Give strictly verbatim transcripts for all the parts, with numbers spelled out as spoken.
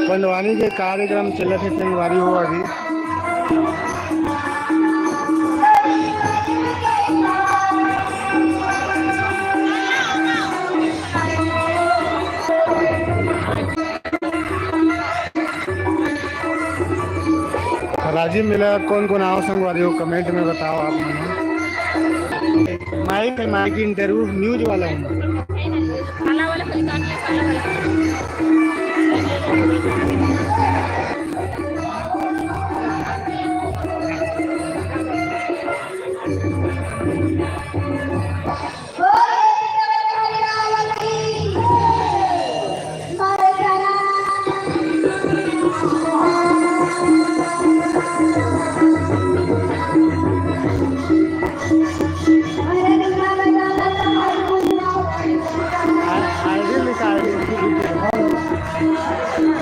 बंदवानी के कार्यक्रम चलत हे संगवारी हो अभी। राजिम मेला कोन कोन आवा संगवारी हो, comment में बताओ आप मन। माइक है, माइक interview news वाला है।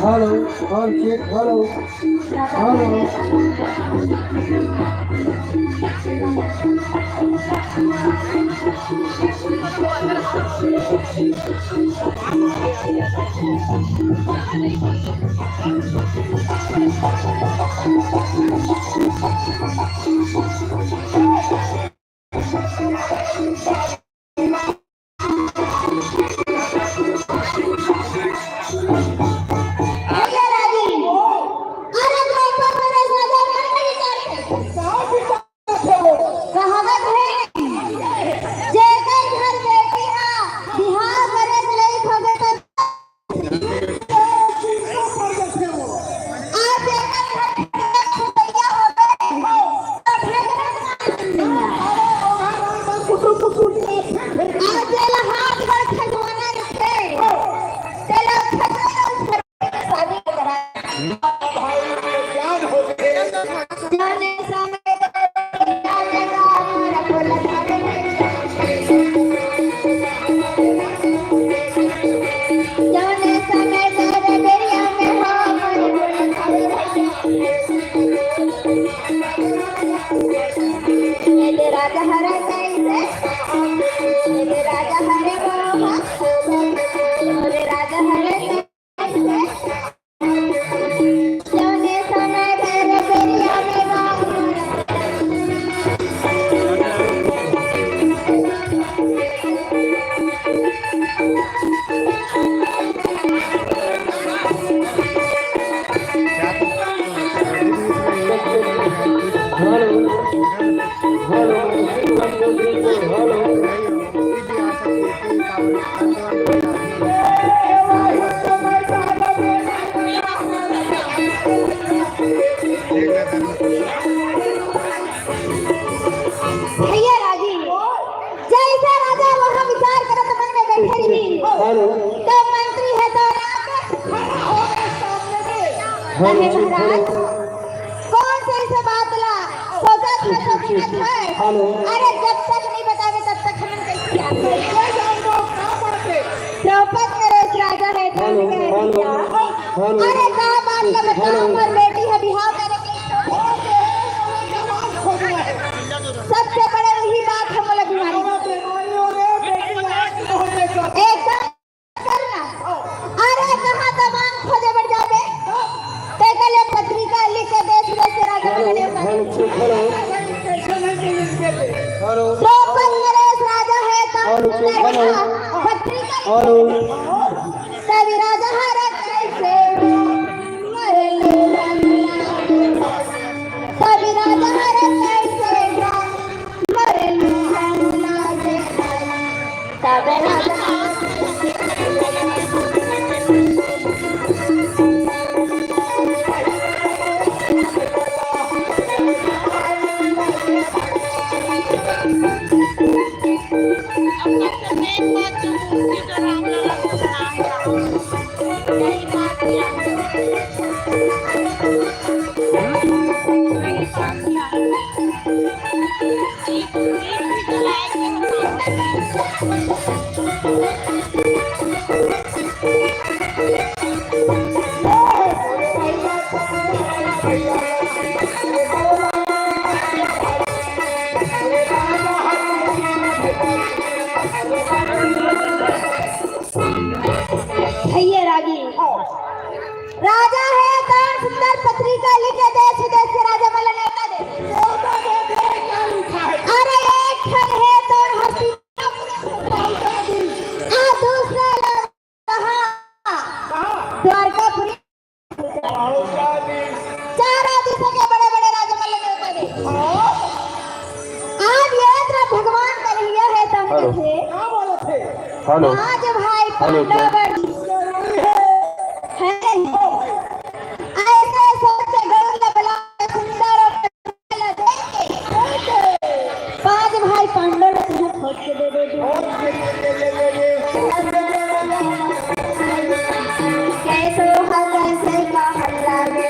Hello, one check, hello. Hello. भैया राजी, अरे कोई पर मेरे साथ नहीं करते। कहावत है, जेकर घर बेटी हा बिहाव करे के लइक होगे त, आज जेकर घर भैया हो गए, तब घर आज जेला हाथ गोड़ खजवाना रखे, तेला खजवाना राजा हरे कैसे, राजा हरे बाबा, राजा हरे भैया राजी, जैसा राजा वहाँ विचार करत मन में बैठे रही। हेलो। तो मंत्री है तो राज। हेलो, अरे महाराज, हेलो। कौन से ऐसे बात ला सोचत है, सोचत है? हेलो। अरे जब तक नहीं बतावे तब तक हम कैसे जान पाए? द्रौपद नरेश राजा है, हेलो, हेलो, हेलो। अरे का बात ला बताओ, हेलो। मोर बेटी है बिहाव करे के लिए। सबसे बड़े वही बात है, मोला बीमारी। एकदम करना। अरे कहाँ दबांग खोजे बर जाबे? तेकर ले पत्रिका लिख के देश विदेश के राजा मन ले हेलो, हेलो। हेलो। द्रौपद नरेश राजा है का हेलो, हेलो। पत्रिका हेलो। तभी राजा हरे कैसे मरे ले, तभी राजा हरे कैसे मरे ले, तभी राजा राजा हे तोन सुंदर पत्रिका लिखे देश विदेश के राजा मन ल नेवता दे। अरे एक ठन हे तोन हस्ती। आ दूसरा ल कहाँ? द्वारकापुरी। चार आदि से के बड़े बड़े राजा मन ल नेवता दे। आज ये तरफ भगवान कन्हैया हे तोन हेलो। कथे। हेलो। आज भाई हेलो, पांडव सर। बड़ है। ऐसे सोच के गरुड़ ल बला सुंदर और ल दे के पांच भाई पांडव ल तुझे खोज के दे दे। कैसे हो, कैसे का हल्ला रे।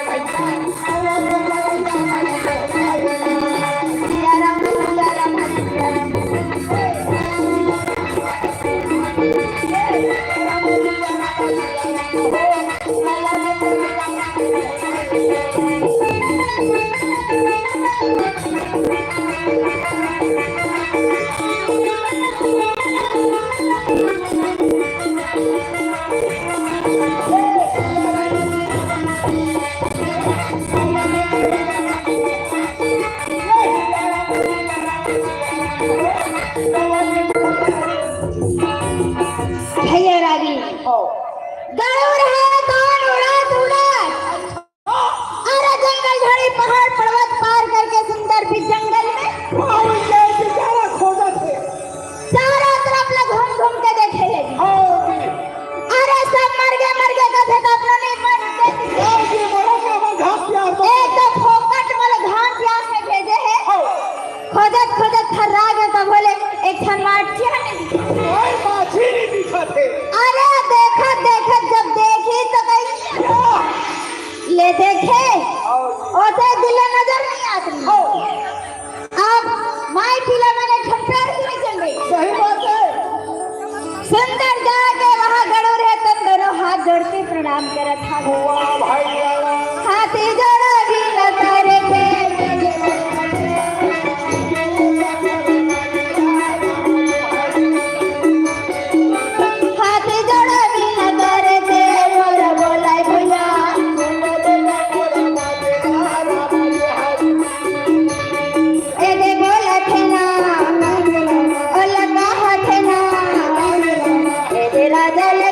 भैया रागी। गरुड़ हे तोन उड़त उड़त। अरे जंगल, झाड़ी, पहाड़, पर्वत पार करके सुंदर भी जंगल में। चारों तरफ ल घूम घूम के देखे हे। अरे सब मर गे, मर गे कथे त अपना नहीं मर गे। एक तो फोकट वाला घाम प्यास में भेजे हे। खोजत खोजत थर्रा गे त बोले एक ठन माछी ह नहीं। अरे देखत देखत जब देखी त कही ले देखे, ओते दिल नजर नहीं आती। अब माई पीला मने एक ठन प्यार की नहीं चल रही। सही बात है। सुंदर जाके वहाँ गड़ो रहतन, दोनों हाथ जोड़ के प्रणाम करत हाथ। वाह भाई वाह। हाथी जोड़ा भी न करे थे। हाथी जोड़ा भी न करे थे, बोला बोला भैया। ए दे बोलत हे ना, ओ लगा हाथ ना, ए दे राजा ले